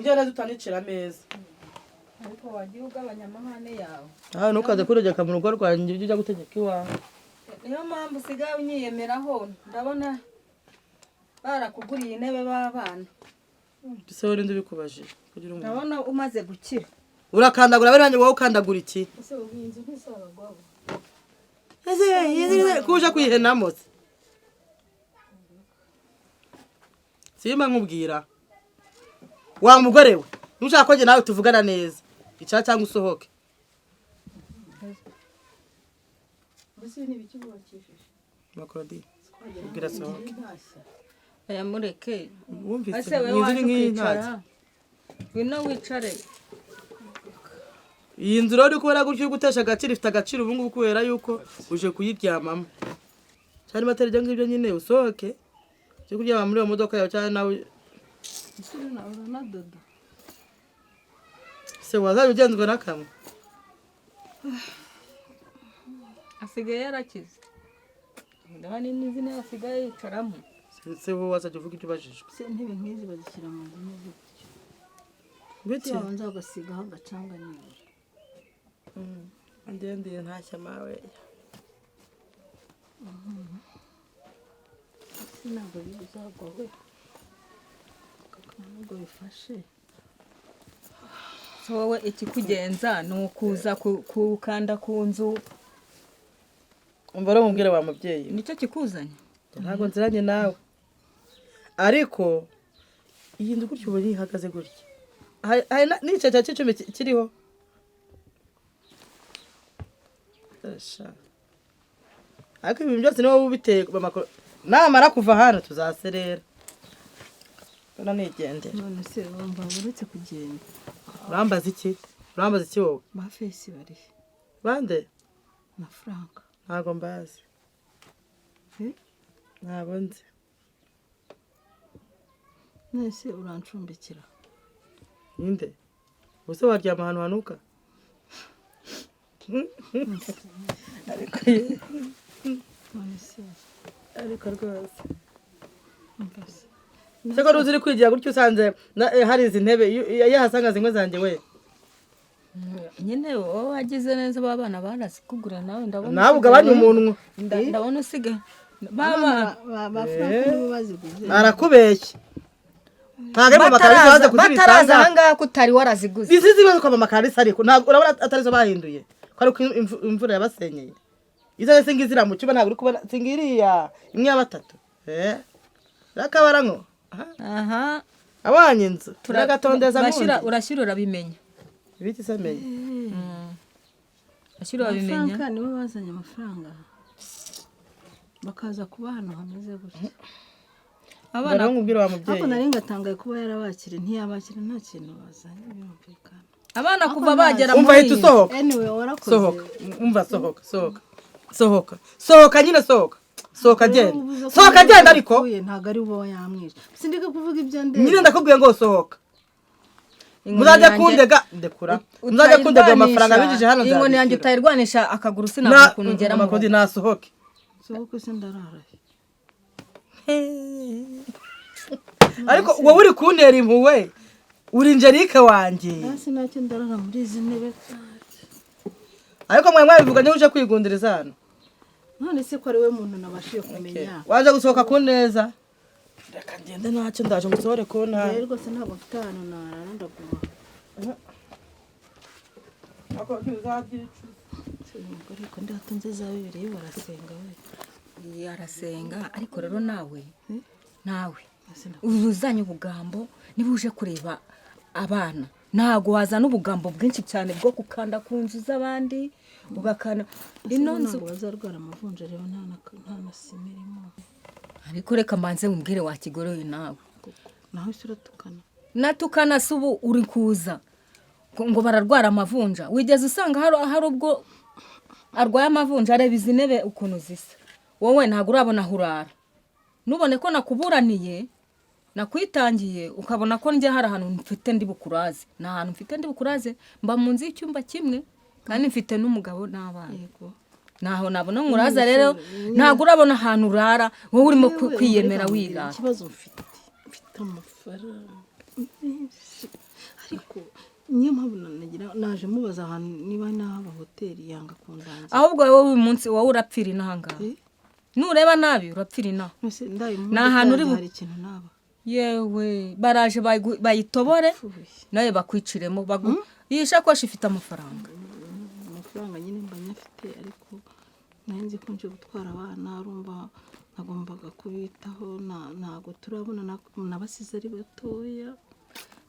Undya neza utanicira ameza. Ariko wagiye ugabanya amahane yawe. Aha ntukaze kuregeka mu rugo rwanjye, ujye ujya gutegeka iwawe. Niyo mpamvu usigaye unyiyemeraho, ndabona barakuguriye intebe b'abana. Ese wowe ninde ubikubajije kugira umuntu? Ndabona umaze gukira. Urakandagura bene wanjye, wowe ukandagura iki? Ese ubu iyi nzu ntizabagwaho? Ese ko uje kuyihenamo se? Simba nkubwira wa mugore we, nushaka ko njye nawe tuvugana neza, icara cyangwa usohoke. Mbese ibi ni ibiki bubakishije? Makorodi, ubwira sohoke. Ntashya. Aya mureke. Wumvise? Ese wowe Mu nzu waje ni nk'iyi ukicara? ntacyo. Ngwino wicare. Iyi nzu rero uri kubona gutyo uri gutesha agaciro, ifite agaciro ubu ngubu kubera yuko uje kuyiryamamo cyane. Batera ibyo ngibyo nyine, usohoke ujye kuryama muri iyo modoka yawe cyangwa nawe. Ese uranadoda? Se wazajya ugenzwa n'akamwe? Asigaye yarakize, ndabona n'izina asigaye yicaramo. Se wowe wazajya uvuga ibyo ubajijwe? Ese intebe nk'izi bazishyira mu nzu imeze gutyo? Biki? Babanza bagasigaho agacanga nibura. Ngendeye ntashya mawe. Ese ntabwo bizagwa we? Ntabwo bifashe. So wowe ikikugenza ni ukuza gukanda ku nzu. Umva rero mubwire wa mubyeyi. Nicyo kikuzanye. Ntabwo nziranye nawe, ariko iyi nzu gutya ubu ihagaze gutya, hari n'igice cya cy'icumi kiriho. Esha. Ariko ibintu byose ni wowe ubiteye mama. Namara kuva hano tuzaserera, mbona nigendera. None se wumva uretse kugenda? Urambaza iki? Urambaza iki wowe? Ba fesi barihe? Bande? Na Frank. Ntabwo mbazi. Eh? Ntabwo nzi. None se urancumbikira? Ninde ubuse waryama ahantu hanuka? Ariko ye. None se? Ariko rwose. Umva se. Se ko ruzi uri kwigira gutyo, usanze hari izi ntebe, iyo ahasanga zimwe zanjye we. Nyine wowe wagize neza, ba bana barazikugura, nawe ndabona Nawe ugabanye umunwa. Ndabona usigaye baba Ba Frank nibo baziguze. Arakubeshya, ntabwo ari mama Kalisa baze bataraza kuzibitanga. Ahangaha ko utari waraziguze. Izi zibazo kwa mama Kalisa, ariko ntabwo urabona atari zo bahinduye, ko ari uko imvura yabasenyeye. Izo singi zira mu cyumba, ntabwo uri kubona singi iriya imwe ya batatu, rakabara nko aha. Aha. Abanye inzu turagatondeza. Urashyira urabimenya. Ibiki se menye? Urashyira Ba urabimenya. Frank nibo bazanye amafaranga, bakaza kuba ahantu hameze gutya. Abana. Mbere nkubwire wa mubyeyi. Ariko nari ngatangaye kuba yarabakiriye, ntiyabakira nta kintu bazanye, birumvikana. Abana kuva bagera Umva, muri hita usohoka. Anyway, warakoze. Sohoka, umva, sohoka, sohoka, sohoka, sohoka nyine, sohoka, sohoka, genda, sohoka, genda ariko. Yapfuye, ntabwo ari wowe yamwishe, sindika kuvuga ibyo ndeba. Nyine ndakubwiye ngo sohoka. Inkoni Muzajya yanjye- kundega, ndekura, muzajya kundega amafaranga binjije hano Inkoni yanjye nzabishyura. utayirwanisha akaguru, sinabona ukuntu ngera mu Amakodi rugo. nasohoke. Sohoka se, ndararaye. Ariko wowe uri kuntera impuhwe, uri Njerike wanjye. Hasi ntacyo, ndarara muri izi ntebe. Ariko mwe mwabivuganye uje kwigundiriza hano. None se ko ari we muntu nabashije kumenya? Waje gusohoka ku neza, reka ngende ntacyo, ndaje ngusohore ku ntara. Rero rwose ntabwo mfite ahantu narara, ndaguma. Uyu mugore ko ndatunze za bibiri, barasenga we. Iya, arasenga, ariko rero nawe uzanye ubugambo. Niba uje kureba abana, ntabwo wazana ubugambo bwinshi cyane bwo gukanda ku nzu z'abandi, ugakanda ino nzu. Ntabwo bazarwara amavunja rero, nta na sima irimo. Ariko reka mbanze mubwire wa kigore nawe. Naho se uratukana? Natukana se? Ubu uri kuza ngo bararwara amavunja, wigeze usanga hari ubwo arwaye amavunja? Areba izi ntebe ukuntu zisa, wowe ntabwo urabona aho urara. Nubone ko nakuburaniye, nakwitangiye, ukabona ko njya hari ahantu mfite ndi bukuraze. Ni ahantu mfite ndi bukuraze, mba mu nzu y'icyumba kimwe kandi mfite n'umugabo n'abana. Yego. Ntaho nabona nkuraza rero, ntabwo urabona ahantu urara, wowe urimo Yewe, kwiyemera reka nkubwire wirara. Ikibazo mfite, mfite amafaranga menshi. Ariko niyo mpamvu naje mubaza ahantu niba nahaba hoteli, yanga kundangira. Ahubwo wowe uyu munsi wowe urapfira inaha ngaha. Eh? Nureba nabi urapfira inaha. Mbese ndaye mu Ni ahantu modoka uri yanjye, hari ikintu naba? Yewe, baraje bayitobore Pfuye. nawe bakwiciremo iyi shakoshi ifite amafaranga. Amafaranga nyine mba nyafite, ariko nari nzi ko nje gutwara abana, urumva nagombaga kubitaho. Ntabwo turabona, nabasize ari batoya.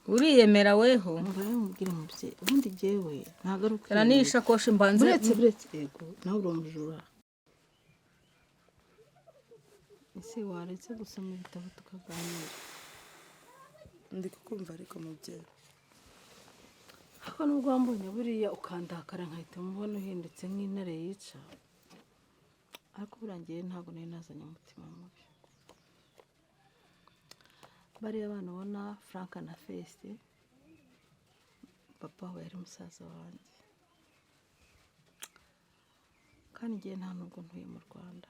Uriyemera weho. Umva rero mubwire mubyeyi, ubundi jyewe ntabwo ari Tara n'iyi ukwiyemera. shakoshi mbanze. Buretse, buretse, yego nawe uri umujura. Ese waretse gusoma ibitabo tukaganira? Ndi kukumva ariko mubyeyi. Ariko nubwo wambonye buriya ukandakara nkahita mubona uhindutse nk'intare yica, ariko burangiye ntabwo nari nazanye umutima mubi. Bariya bana ubona, Frank na Fesi, papa we yari musaza wanjye, kandi ngewe nta nubwo ntuye mu Rwanda.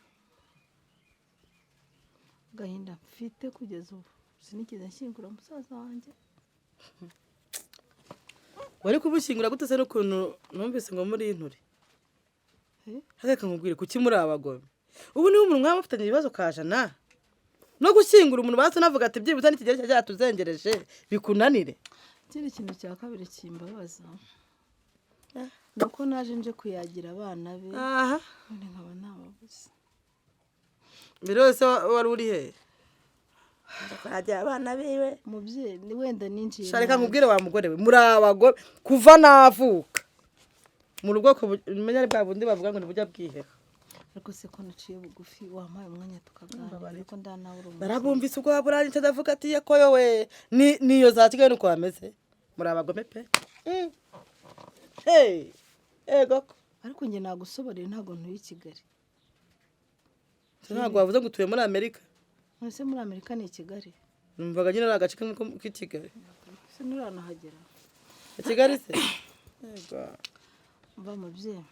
Agahinda mfite kugeza ubu, sinigeze nshyingura musaza wanjye. Wari kumushyingura gute se n'ukuntu numvise ngo muri inture? Eh? Reka nkubwire, kuki muri abagome? Ubu niba umuntu mwaba mufitanye ibibazo kajana no gushyingura umuntu, basi navuga ati byibuze n'ikigero cyatuzengereje, bikunanire. Ikindi kintu cya kabiri kimbabaza ni uko naje nje kuyagira abana be, aha, none nkaba nababuze. Mbere yose wari uri he? Kuragira abana biwe. Umubyeyi ni wenda ninjiye Sha, reka nabi. nkubwire wa mugore we, muri abagome kuva navuka. Mu bwoko menya ari bwa bundi bavuga ngo ntibujya bwiheha. Ariko se ko naciye bugufi, wampaye umwanya tukaganira, ariko ndanawe uri umubyeyi. Narabumvise ubwo burangije, ndavuga ati yeko yowe, ni niyo za Kigali nuko bameze. Muri abagome pe. Hey, ego ko. Ariko njye nagusobanuriye, ntabwo ntuye i Kigali. Ntabwo wavuze ngo utuye muri Amerika. Ese muri Amerika ni i Kigali? Numvaga nyine ari agace kamwe k'i Kigali. Ese nturanahagera? I Kigali se? Ego. Mva mubyeyi.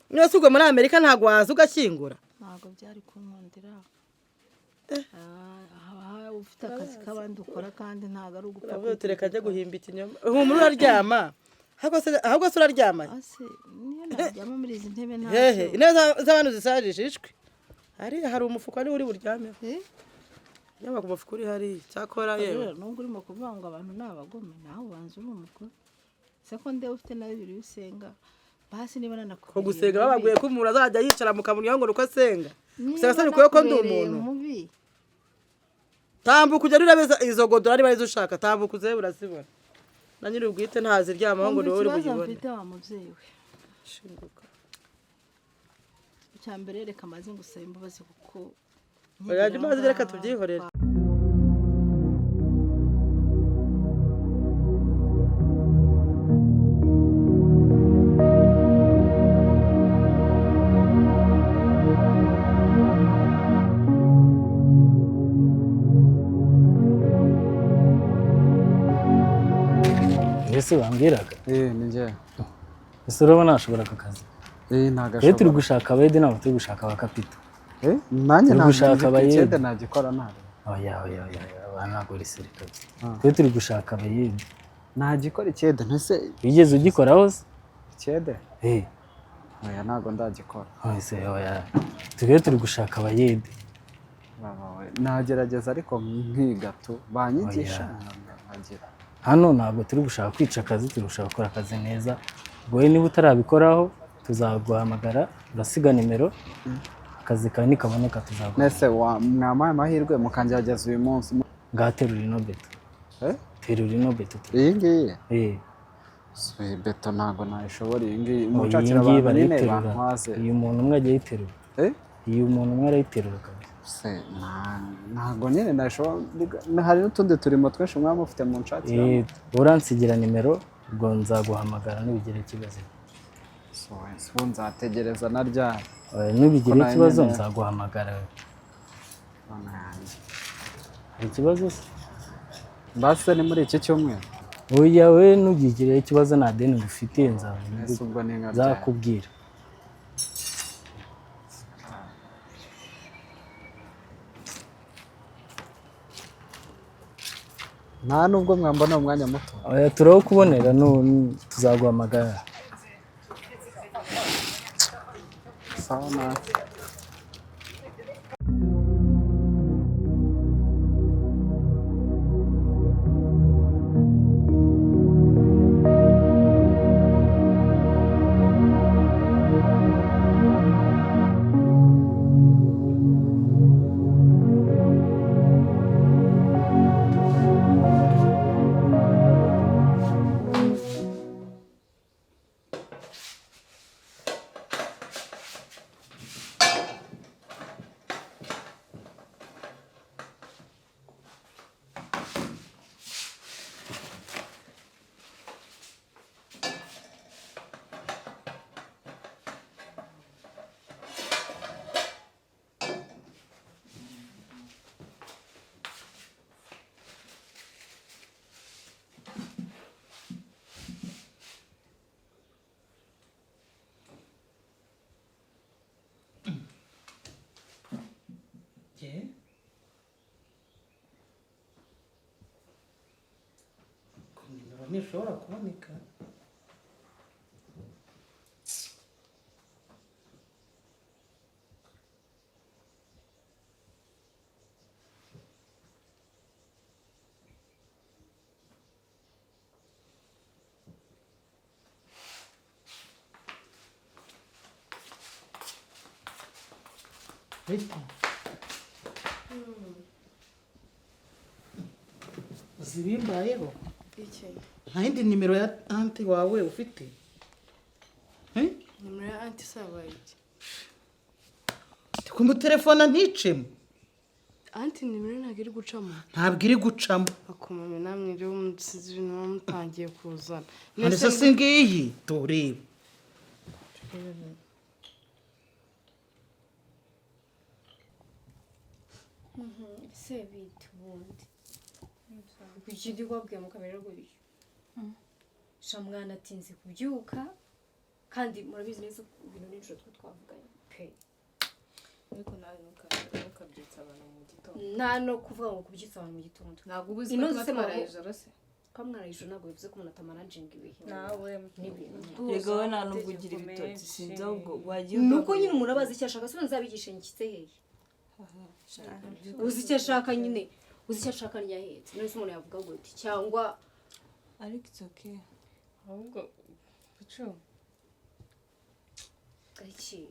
Niba se ubwo muri Amerika ntabwo waza ugashyingura? Ntabwo byari kunkundira. Haba ufite akazi k'abandi ukora, kandi ntabwo ari ugupfa. Uravuga uti reka njye guhimba ikinyoma. Humura, uraryama ahubwo se uraryama? Ase niyo naryama muri izi ntebe Hehe? ntacyo. Intebe z'abantu zisajije ishwi. Hariya hari umufuka, niwo uri buryameho. Eh? Yaba ku mufuka uri hariya cyakora yewe. Rero nubwo urimo kuvuga ngo abantu ni abagome, nawe ubanza uri umugome. Se ko ndeba ufite na Bibiliya usenga, basi niba Ko nanakubereye gusenga mubi- bababwiye ko umuntu azajya yicara mu kamuryango ngo uko asenga. Niba Gusenga se bikuye ko ndi nakubereye umuntu? mubi. Tambuka ugende urebe izo godora niba arizo ushaka, tambuka uzebe urazibona. Na nyiri ubwite ntaziryamaho ngo Wumva ni wowe uri ikibazo buyibone. mfite wa mubyeyi we? Shinguka. Icya mbere, reka maze ngusaba imbabazi kuko Oya, nkigera jya imbabazi reka aho ngaha tubyihorere. Mbese bambwiraga. Eh, ni njye. Ese urabona nashobora aka kazi? Eh, ntago Rero turi ashobora. gushaka abayede, ntabwo turi gushaka abakapita. Eh, nanjye Turi ntabwo gushaka nzi ko abayede. icyenda nagikora ntabwo. Oya, oya, oya, oya, aba ntabwo uri seri kabisa. Ah. Twe turi gushaka abayede. Nagikora icyenda ntese? Wigeze ugikoraho se? Icyenda? Eh, Oya, ntabwo ndagikora. oya se, oya. Twe turi gushaka abayede. Baba we, nagerageza ariko nkiga tu banyigisha Oya. nkagira. Hano ntabwo turi gushaka kwica akazi, turi gushaka gukora akazi neza. Ubwo wowe niba utarabikoraho tuzaguhamagara, urasiga nimero, akazi kawe nikaboneka tuzaguhamagara. Nese mwampaye amahirwe mukangerageza uyu munsi. Ngaha terura ino beto. Eh? Terura ino beto. Iyi ngiyi? Eh. Si iyi beto ntabwo nayishobora iyi ngiyi. Oya, iyi Munshakira ngiyi abantu nyine barayiterura. bantwaze. Uyu muntu umwe ajya ayiterura. Eh? Iyo umuntu umwe arayiterura kabisa. Se ntabwo nyine nayishobora, hari n'utundi turimo twinshi mwaba mufite munshakira. Eh, uransigira nimero, ubwo nzaguhamagara nubigira ikibazo. So, ese ubu nzategereza na ryari? Oya, nubigira Ko nayo ikibazo nyene- nzaguhamagara. Mana yanjye. Hari ikibazo se? Mbase ni muri iki cyumweru? Oya, we nubigira ikibazo nta deni ngufitiye, Ese ubwo ni nka ryari? nzakubwira. Nta nubwo mwambona umwanya muto. Oya, turawukubonera, tuzaguhamagara. Sawa nawe. Ye? Ku nimero ntishobora kuboneka. Rita. Uzi ibimbayeho? Iki? Nta yindi nimero ya aunty wawe ufite? Eh? Nimero ya aunty sabaye iki? Kumutelefona nticemo. Aunty nimero ntabwo iri gucamo. Ntabwo iri gucamo. Akomame namwe rero musize ibintu muba mutangiye kuzana. None se si ngiyi? Turebe. Ese bita ubundi kuki ndi kubabwira mukamera gutyo? Sha mwana atinze kubyuka, kandi murabizi neza ko ibintu nijoro twe twavuganye pe. Ariko nawe ntukabyutse abantu mu gitondo. Nta no kuvuga ngo kubyutsa abantu mu gitondo. Ntabwo uba uzi ko Ino tuba se twaraye ijoro se? Kuba mwaraye ijoro ntabwo bivuze ko umuntu atamanaginga ibihe Nawe n'ibintu. Rega wowe nta nubwo ugira ibitotsi, sinzi ahubwo wagiye Ni uko nyine umuntu aba azi icyo ashaka. Se nzabigisha nkitse hehe? Uzi icyo ashaka nyine, uzi icyo ashaka ntiyahetse. None se umuntu yavuga gute cyangwa? Ariko it's okay. Ahubwo Bucu. Iki?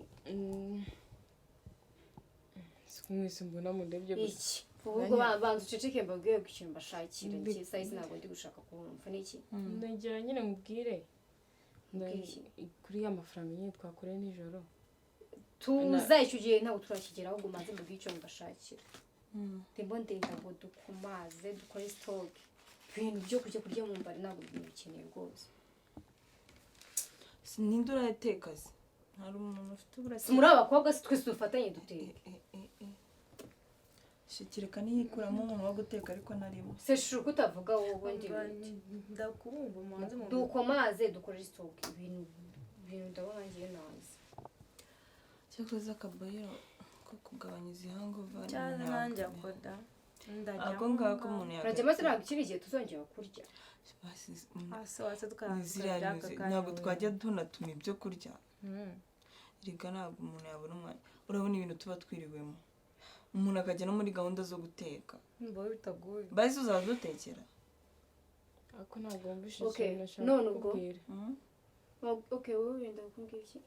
Si mwese mbona mundebye gusa. Iki ubwo banza uceceke mbabwire ku kintu mbashakira. Iki sayizi ntabwo ndi gushaka kumva n'iki. Ndagira nyine mubwire. Mubwire iki? Kuri ya mafaranga nyine twakoreye nijoro. Tuza icyo gihe ntabwo turakigeraho, ahubwo manze mbabwire icyo mbashakira. Ndimo ndenda ngo dukomaze dukore stock ibintu byo kujya kurya mu mbari, ntabwo ibintu bikeneye rwose. Ninde urayateka se? Hari umuntu ufite uburakari? Si muri abakobwa se twese dufatanye duteke? Shikireka niyikuramo umuntu wo guteka ariko narimo. Se shuru kutavuga wowe ubundi bite? Ndakubumva mubanze mu Dukomaze dukore stock ibintu ndabona ngiye nazi. Cyakoze akabayiro ko kugabanya izi hangover Cyane nanjye akoda. Ndajya ako ngako umuntu Urajya maze ntabwo ikindi gihe tuzongera kurya. Hasi wase Ziriya tukaza. nyuze, ntabwo twajya tunatuma ibyo kurya. Erega ntabwo umuntu yabona umwanya. Urabona ibintu tuba twiriwemo, umuntu akajya no muri gahunda zo guteka. Mba bitagoye. Bahise uzaza utekera. Ariko ntabwo wumvise Okay, ikintu nashaka none ubwo? kukubwira. Okay, wowe wenda kumbwira iki?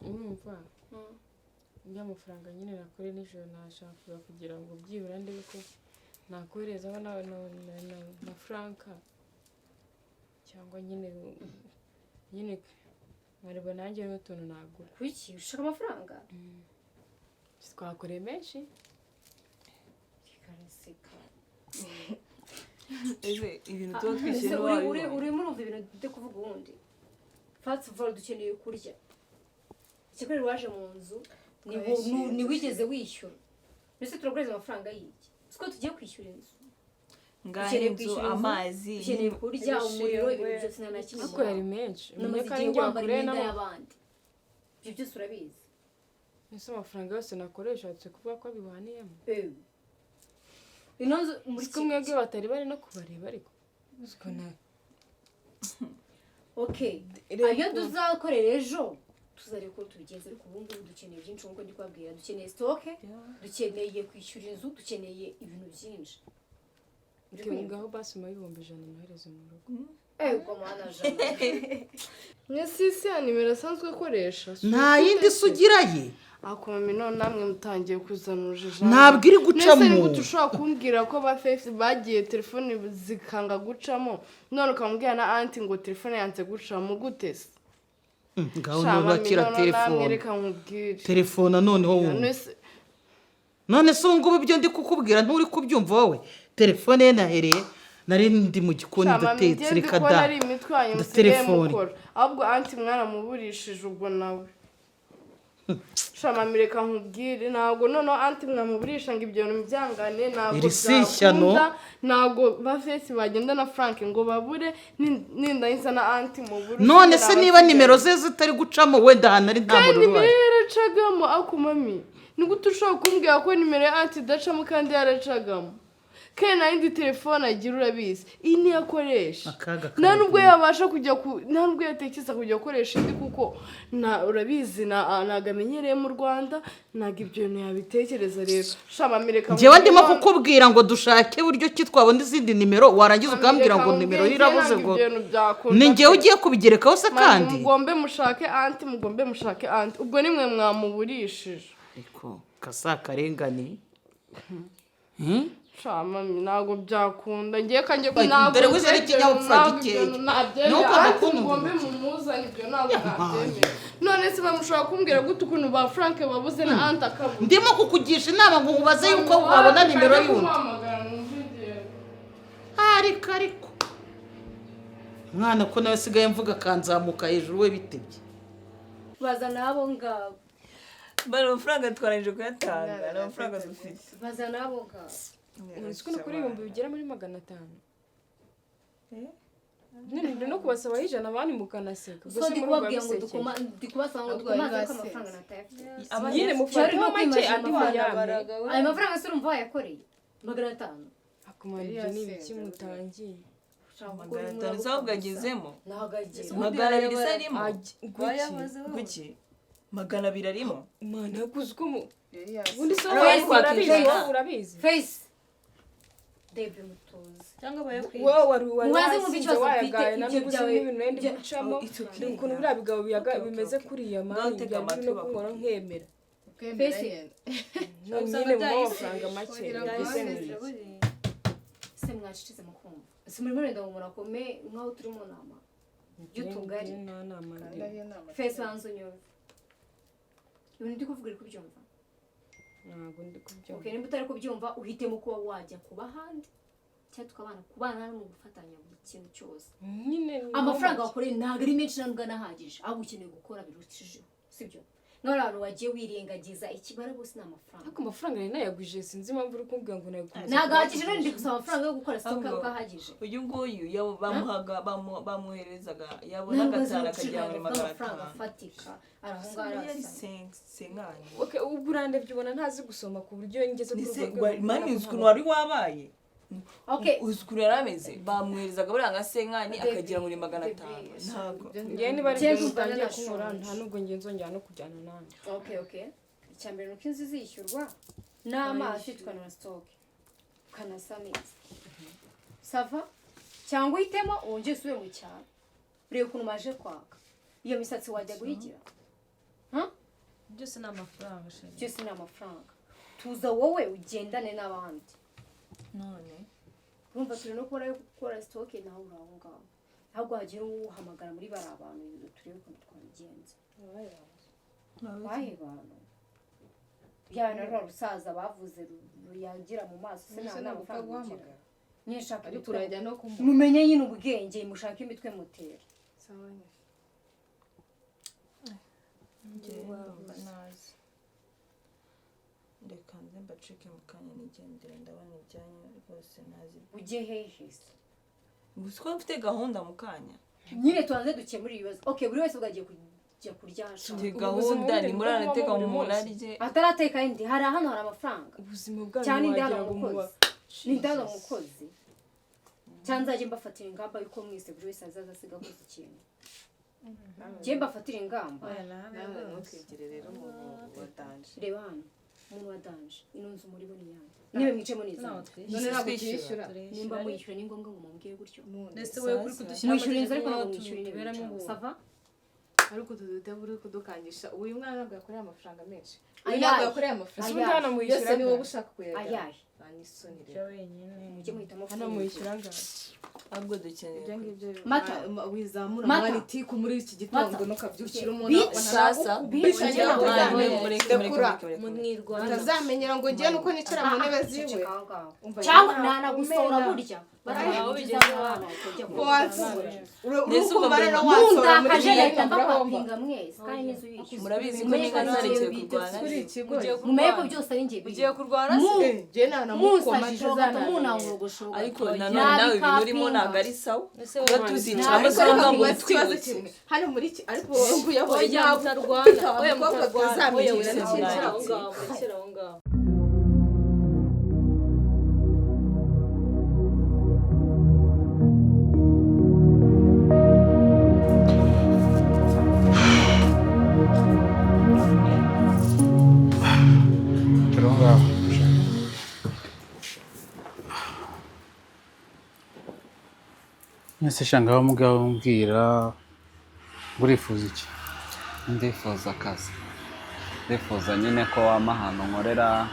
Urumva ya mafaranga nyine nakoreye nijoro nashakaga kugira ngo byibura ndebe ko nakoherezaho na Franka, cyangwa nyine nkareba nanjye n'utuntu nagura. Kuki ushaka amafaranga? Twakoreye menshi. Reka. Ese ibintu tuba twishyuye Ese uri uri ntiwabibona? Urimo urumva ibintu ndi kuvuga ubundi? First of all, dukeneye kurya. Ikikorera waje mu nzu ntiwigeze wishyura. Mbese turaguhereza amafaranga y'iki? Siko tugiye kwishyura inzu. Ngaho Ukeneye inzu, kwishyura inzu, amazi, ukeneye kurya, umuriro, ibintu byose nta na kimwe. Ariko yari menshi. Namaze Umenye ko ari igihe njye wambara wakoreye imyenda y'abandi, ibyo byose urabizi. Ese amafaranga yose nakoresha ushatse kuvuga ko bihaniyemo? Eh. Ino nzu muri Siko mwebwe batari bari no kubareba, ariko siko nawe. Okay, ayo tuzakorera ejo tuzareba uko tubigenza, ariko ubu ngubu dukeneye byinshi nk'uko ndi kubabwira. Dukeneye stock, dukeneye kwishyura inzu, dukeneye ibintu byinshi. Uri kumva? Ngaho basi mu 100,000 nohereze mu rugo. Ego mana, 100. Mwe sisi ya nimero asanzwe akoresha. Nta yindi se ugira ye? Ako mami, none namwe mutangiye kuzana urujijo. Ntabwo iri gucamo. Nese ni gute ushobora kumbwira ko ba Fefi bagiye telefone zikanga gucamo, none ukamubwira na aunty ngo telefone yanze gucamo? Gute se? Ngaho Sha, niba mami, akira noneho namwe telefone. Reka nkubwire. Telefone noneho wumva. Nese None se ubu ngubu ibyo ndi kukubwira nturi kubyumva wowe? Telefone ye nahereye nari ndi mu gikoni Sha, mami, ndatetse. njye ndi Reka kubona da ari imitwe yanyu musigaye ndatelefone. mukora. Ahubwo aunty mwaramuburishije ubwo nawe. Sha mami, reka nkubwire, ntabwo noneho aunty mwamuburisha ngo ibyo bintu byangane, ntabwo Iri si ishyano. byakunda. Ntabwo ba Fesi bagenda na Frank ngo babure, nindangiza na aunty mubure. None se niba nimero ze zitari gucamo, wenda ahantu ari nta Kandi muriro nimero uhari. ye yaracagamo. Ako mami, ni gute ushobora kumbwira ko nimero ya aunty idacamo kandi yaracagamo? Kandi nta yindi telefone agira, urabizi, iyi niyo akoresha. Akaga Nta nubwo karaguye. yabasha kujya ku, nta nubwo yatekereza kujya gukoresha indi, kuko na urabizi na ntabwo amenyereye mu Rwanda, ntabwo ibyo bintu yabitekereza. Rero sha mami, reka Njyewe ndimo nkubwire. kukubwira ngo dushake buryo ki twabona izindi nimero, warangiza ukambwira ngo Reka nimero nkubwire, irabuze ntabwo ngo ibyo bintu byakunda ni njyewe pe. ugiye kubigerekaho se? Mami, Kandi mugombe mushake aunty, mugombe mushake aunty, ubwo nimwe mwamuburishije. Ariko kasa akarengane. Sha mami, ntabwo byakunda. Ngiye kanjye. Ay, dore wize n'ikinyabupfura gikeya. Nabyemera. Nuko Aunty ndakunda mugombe mumuzane, ibyo ntabwo nabyemera. None se bamushobora kumbwira gute ukuntu ba Frank babuze na aunty akabura? Ndimo kukugisha inama ngo nkubaze yuko wabona nimero y'undi. Kumuhamagara numve igihe. Ariko umwana ko nawe asigaye mvuga akanzamuka hejuru we, bitebye. Bazana abo ngabo. Bari amafaranga twarangije kuyatanga, ni amafaranga dufite. Bazana abo ngabo. Uzi ko no kuri ibihumbi bigera muri 500, none ndi no kubasabaho 100, abandi mukanaseka. Ubwo So se ndi murumva kubabwira ngo bisekeje? dukoma, ndi kubasaba ngo Ahubwo dukomaze, bari ariko amafaranga basenze. natayafite. Nyine mufateho make, andi muyampe. Ayo mafaranga se urumva wayakoreye 500? Akumara ibyo ni ibiki mutangiye? 500 se ahubwo agezemo? Ntabwo ageze. 200 se arimo? Guki? Kuki 200 arimo? Mana, kuzi ko mu ubundi se Ari wowe abari kwaka urabizi? 100. Wowe urabizi. Face Debe, mutuze. Cyangwa bayakwiye. Wowe wari Mubaze mwumve wasinze ikibazo mfite, wayagaye na ibyo n'ubu uzi byawe- n'ibintu nari ndi ibyo- gucamo. Oh, it's okay. Ni ukuntu biriya bigabo Okay, okay, bimeze okay. kuriya Ngaho mani tega byari amatwi no kunkora bakubwire. nkemera. Face None nyine mu mafaranga make mbese ni iki? Se mwacecetse mukumva? Si muri murenda ngo murakome nk'aho turi mu nama y'utugari. Njye nta nama ndimo. Face, banza unyumve ibintu ndi kuvuga, uri kubyumva? Ntabwo ndi kubyumva. Okay, nimba utari kubyumva, uhitemo kuba wajya kuba ahandi cyangwa tukabana. Kubana no mu gufatanya buri kintu cyose. Nyine ni Amafaranga make. wakoreye ntabwo ari menshi, ntabwo anahagije, ahubwo ukeneye gukora birushijeho, sibyo? Nk'aho abantu wagiye wirengagiza ikibara bose ni amafaranga. Ariko amafaranga nari nayagwije, sinzi impamvu uri kumbwira ngo nayaguze. Ntabwo ahagije. None ndi gusaba amafaranga yo gukora stock Ahubwo ko ahagije? Uyu nguyu bamuhaga bamwoherezaga, yabona Ntabwo gatanu azi akagira ngo ni gucuranga magana amafaranga atanu afatika ari aho ngaho yari arasana. senkani. Okay, ubwo urandebye ubona ntazi gusoma ku buryo ngeze kuri Ese urwo rwego? Mani, uzi ukuntu wari wabaye? Okay. Uzi ukuntu yari ameze? Bamwoherezaga buriya nka senkani David, akagira ngo ni 500. David, Ntabwo Ngewe niba ari Njye ibyo ndumva mutangiye nanashonje. kunkora, nta nubwo ngiye nzongera no kujyana nawe. Okay, icya mbere ni uko inzu izishyurwa n'amazi, tukanona stock, ukanasa neza. Ça va? Cyangwa uhitemo wongere usubire mu cyaro, urebe ukuntu maje kwaka iyo misatsi wajya guhigira. Byose ni amafaranga, chérie. Byose ni amafaranga. Tuza wowe ugendane n'abandi. None Urumva turi no kubona yo gukora stock, nawe uri aho ngaho, ahubwo hagira uhamagara muri bari abantu, turebe ukuntu twabigenza. Bahe bantu bya bintu ruriya rusaza bavuze ruyagira mu maso se? Mbese Nta ntabwo upfa mafaranga ugira. guhamagara. Nyine shaka Ariko imitwe. urajya no kumubona. Mumenye nyine ubwenge, mushake imitwe mutera. Sawa nyine. Njyewe ndumva nazi, reka nze mbacike mu kanya nigendere, ndabona ibyanyu rwose ntazi. Ujye hehe se? Gusa ko mfite gahunda mu kanya. Nyine tubanze dukemure ibibazo. Okay, buri wese ubwo agiye kujya kurya aho ashaka. Mfite gahunda, ni muri anateka mu munarye. Atarateka indi hari hano hari amafaranga Ubuzima bwanyu cyane indi hano wagira ngo muba umukozi. Ni indangamukozi cyangwa nzajye mbafatira ingamba yuko mwese buri wese azaza asiga akoze ikintu, njye mbafatira ingamba. Nawe ntukigire rero umuntu wa danger. Reba hano, umuntu wa danger, ino nzu muribo ni iyanyu, intebe mwicayemo ni izanyu. None ntabwo tuyishyura? Nimba muyishyura, ni ngombwa ngo mumbwire gutyo? Ndetse wowe uri kudushyiraho Mwishyura inzu, ariko ntabwo amategeko mwishyura intebe tuberamo mwicaramo. ubuntu. Ça va? Ariko tudute uri kudukangisha. Uyu mwana ntabwo yakoreye amafaranga menshi. Uyu Ayahe? ntabwo yakoreye amafaranga. Ese ubundi hano muyishyura Yose ni wowe angahe? ushaka kuyagera. Ayahe? Nta n'isoni rero. Wenyine. Mujye muhitamo. Hano muyishyura angahe? Ahubwo dukeneye Ibyo ngibyo. Mata. Wizamura Mata. mwana itiku muri iki gitondo Mata. ntukabyukira umuntu. Bitch. Sasa. Bitch. Mureke, mureke, mureke, mureke. Mwirwana. Utazamenyera ngo ngewe nuko nicara mu ntebe ziwe. Ceceka aho ngaho. Umva, Cyangwa yewe, nanagusohora umena. burya. Aho bigeze hano. Wansora. Mbese ubwo Urukumva rero wansora muri Mundakaje iyi leta, urahomba. mbapapinga mwese kandi n'inzu yishyuza. Murabizi ko Mumenye niba ko ari narekeye njyewe kurwana. Kuri ikigo. Ugiye Mumenye ko kurwana. byose ari njye. Ugiye kurwana se? Njye ntanamukoma. Munsajije gato, munangogoshoga. Ariko nanone nawe ibintu urimo ntabwo ari sawa. Ese Kuba wowe tuzicaramo Ariko se reka ngo nkubaze ikibazo twibutse. kimwe hano muri iki, ariko wowe nguyoboye Oya, ntabwo mutarwana. Oya, umukobwa mutarwana. Oya, twazamenyera murekere n'ikintu. aho ngaho, murekere aho ngaho. Turi aho ngaho. Mwese shanga aho mugabo mbwira, urifuza iki? Ndifuza akazi, ndifuza nyine ko wampa ahantu nkorera,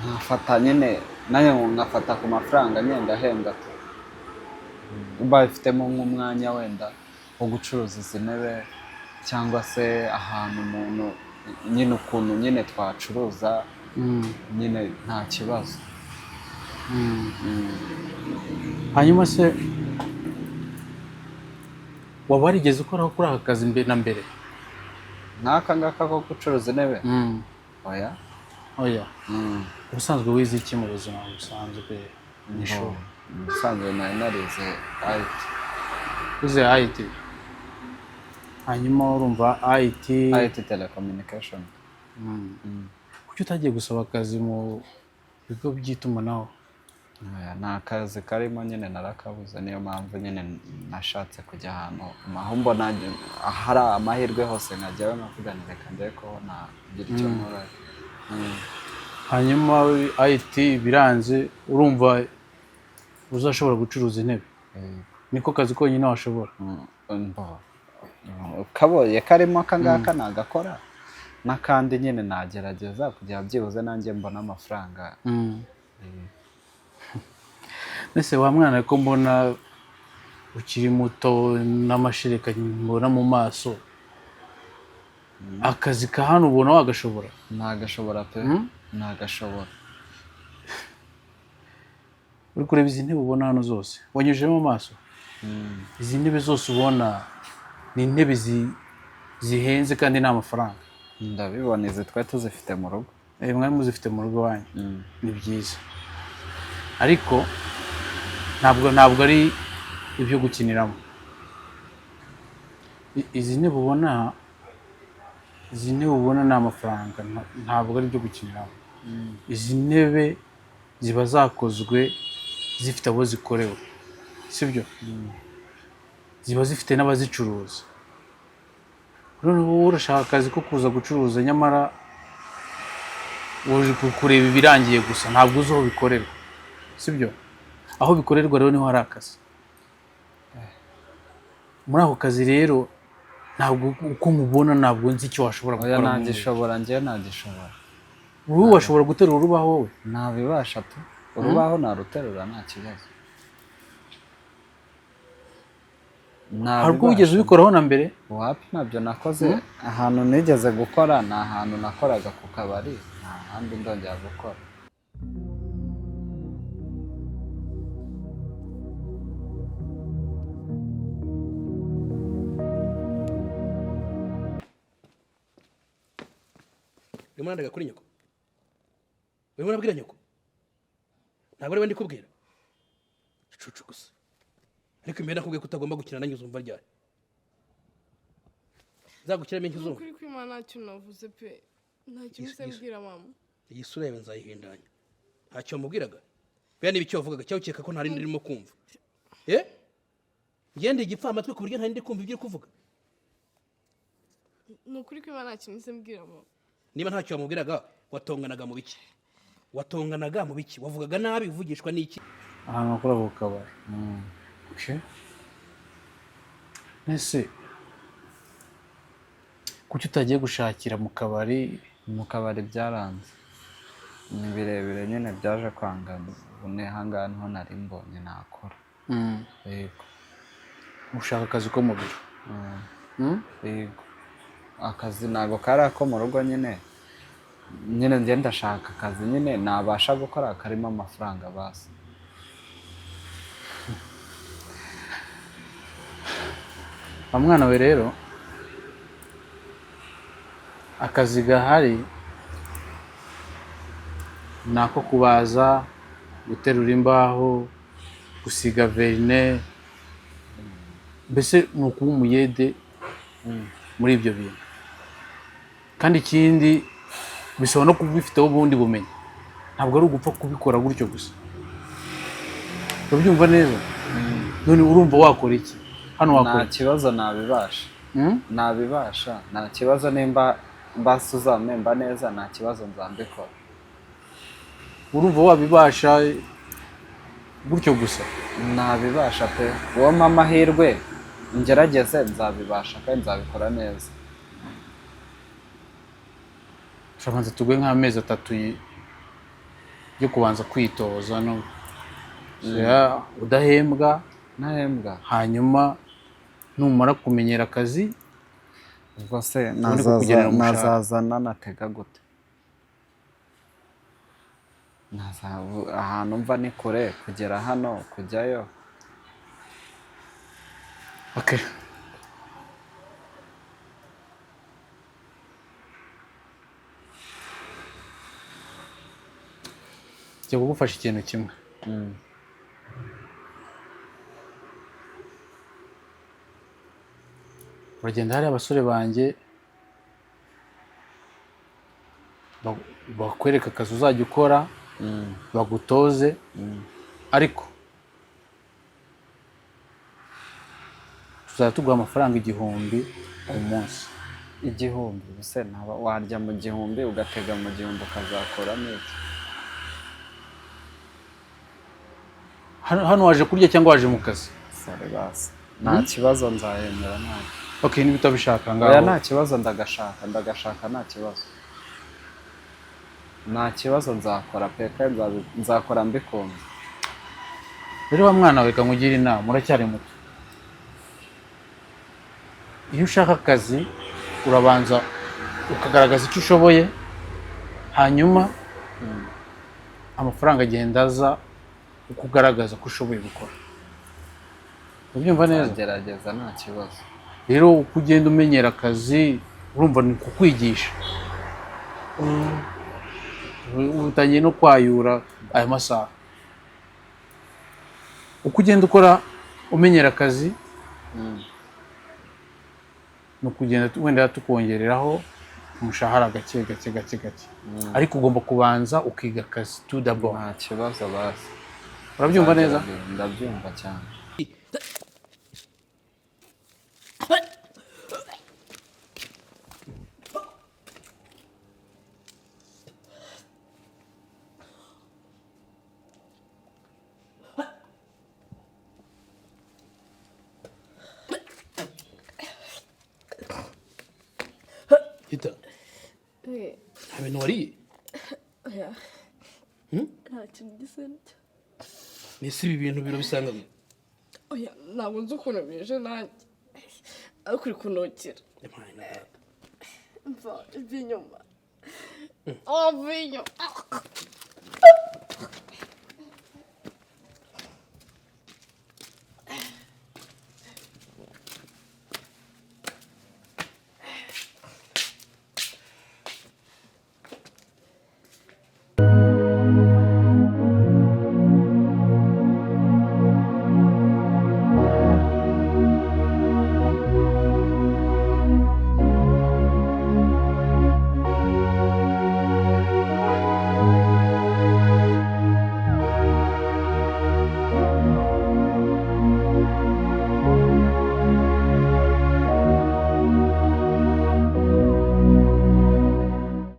nkafata nyine nanjye nkafata ku mafaranga nyine ndahembwa tu, mba bifitemo nk'umwanya wenda wo gucuruza izi ntebe cyangwa se ahantu umuntu nyine ukuntu nyine twacuruza nyine nta kibazo. Hanyuma se waba warigeze ukoraho kuri aka kazi mbere na mbere? Nk'aka ngaka ko gucuruza intebe? Oya. Oya. Ubusanzwe wize iki mu buzima busanzwe mu ishuri? Ubusanzwe nari narize IT. Wize IT, hanyuma urumva IT? IT telecommunication. Kuki utagiye gusaba akazi mu bigo by'itumanaho? Oya, nta kazi karimo nyine, narakabuze, niyo mpamvu nyine nashatse kujya ahantu aho mbona hari amahirwe hose nkajyayo nkavuga nti reka ndebe ko nagira icyo nkora. Hanyuma IT biranze, urumva uzashobora gucuruza intebe? Niko kazi konyine washobora? Mbo, kabonye karimo aka ngaka nagakora n'akandi nyine nagerageza kugira byibuze nanjye mbone amafaranga. Ese wa mwana, ko mbona ukiri muto n'amashereka mbona mu maso, akazi ka hano ubona wagashobora? Nagashobora pe, nagashobora. Uri kureba izi ntebe ubona hano zose, wanyujijemo amaso, izi ntebe zose ubona ni intebe zihenze kandi ni amafaranga. Ndabibona, izi twari tuzifite mu rugo. Mwari muzifite mu rugo iwanyu, ni byiza, ariko ntabwo ari ibyo gukiniramo. Izi ntebe ubona, izi ntebe ubona ni amafaranga, ntabwo ari ibyo gukiniramo. Izi ntebe ziba zakozwe zifite abo zikorewe, sibyo? Ziba zifite n'abazicuruza. Noneho wowe urashaka akazi ko kuza gucuruza, nyamara uri kureba ibirangiye gusa, ntabwo uzi aho bikorerwa, sibyo? Aho bikorerwa rero niho hari akazi. Muri ako kazi rero, ntabwo uko nkubona ntabwo nzi icyo washobora Oya, gukora muri nagishobora, njyewe nagishobora. Wowe washobora guterura urubaho wowe? Ntabibasha tu, urubaho naruterura nta kibazo. Hari ubwo wigeze ubikoraho na mbere? Wapi, ntabyo nakoze. Ahantu nigeze gukora ni ahantu nakoraga ku kabari, nta handi ndongera gukora. Urimo urandega kuri nyoko? Urimo urabwira nyoko? Ntabwo ariwe ndi kubwira. Icucu gusa. Ariko imbere nakubwiye ko utagomba gukina nanjye, uzumva ryari? Nzagukiramo inki uzumva? Ukuri kw'Imana ntacyo navuze pe, nta kintu Yesu, mbwira mama. Iyi sura yawe nzayihindanya. Ntacyo wamubwiraga? Biriya ni ibiki wavugaga, cyangwa ukeka ko ntari ndimo kumva? Eh, ngende igipfamatwi ku buryo ntari ndi kumva ibyo uri kuvuga? Ni ukuri ko Imana nta kintu nzi mbwira mama. Niba ntacyo wamubwiraga, watonganaga mu biki? Watonganaga mu biki? Wavugaga nabi uvugishwa n'iki? Ahantu bakora ku kabari. Okay. Ese kuki utagiye gushakira mu kabari? Mu kabari byaranze, ni birebire nyine, byaje kwanga. Ubu ni ahangaha niho nari mbonye nakora. Yego. Ushaka akazi ko mu biro? Yego, akazi ntabwo kari ako mu rugo nyine. Njye ndashaka akazi nyine nabasha gukora karimo amafaranga basi. Wa mwana we, rero akazi gahari ni ako kubaza, guterura imbaho, gusiga verine, mbese ni ukuba umuyede muri ibyo bintu. Kandi ikindi, bisaba no kuba ubifiteho ubundi bumenyi, ntabwo ari ugupfa kubikora gutyo gusa. Urabyumva neza? None urumva wakora iki hano? Nta Wakora iki? kibazo, nabibasha. Nabibasha, nta kibazo. Nimba basi uzampemba neza, nta kibazo, nzambikora. Urumva wabibasha gutyo gusa? Nabibasha pe. Uwo mpa amahirwe ngerageze, nzabibasha kandi nzabikora neza. Turabanza tuguhe nk'amezi 3 yo kubanza kwitoza no ya, udahembwa. Ntahembwa. Hanyuma numara kumenyera akazi, Ubwo se tubone kukugenera umushahara. Nazaza nanatega gute? Ahantu mva ni kure, kugera hano kujyayo. Okay. Ngiye kugufasha ikintu kimwe. Uragenda hariya, abasore banjye bakwereka akazi uzajya ukora, bagutoze, ariko tuzajya tuguha amafaranga 1000 ku munsi. 1000 se ntaba warya mu 1000, ugatega mu 1000, ukazakuramo iki? Hano waje kurya cyangwa waje mu kazi? Sorry basi, nta kibazo, nzayemera ntacyo. Okay, niba utabishaka Oya. ngaho. Nta kibazo, ndagashaka, ndagashaka, nta kibazo, nta kibazo. Nzakora pe, kandi nzakora mbikunze. Rero wa mwana we, reka nkugire inama, uracyari muto. Iyo ushaka akazi, urabanza ukagaragaza icyo ushoboye, hanyuma amafaranga agenda aza uko ugaragaza ko ushoboye gukora. Urabyumva neza? Nzagerageza, nta kibazo. Rero uko ugenda umenyera akazi, urumva ni kukwigisha, ubu utangiye no kwayura aya masaha. Uko ugenda ukora umenyera akazi, ni ukugenda wenda tukongereraho umushahara gake gake gake gake, ariko ugomba kubanza ukiga akazi tout d'abord. Nta kibazo basi. Urabyumva neza? Nzagerageza, ndabyumva cyane. Gita, nta bintu wariye? Oya. Hmm? Nta kintu gisa nicyo. Mbese ibi bintu biro bisanganywe? Oya, ntabwo nzi ukuntu bije nanjye, ariko uri kunukira. Mva iby'inyuma, wamvuye inyuma.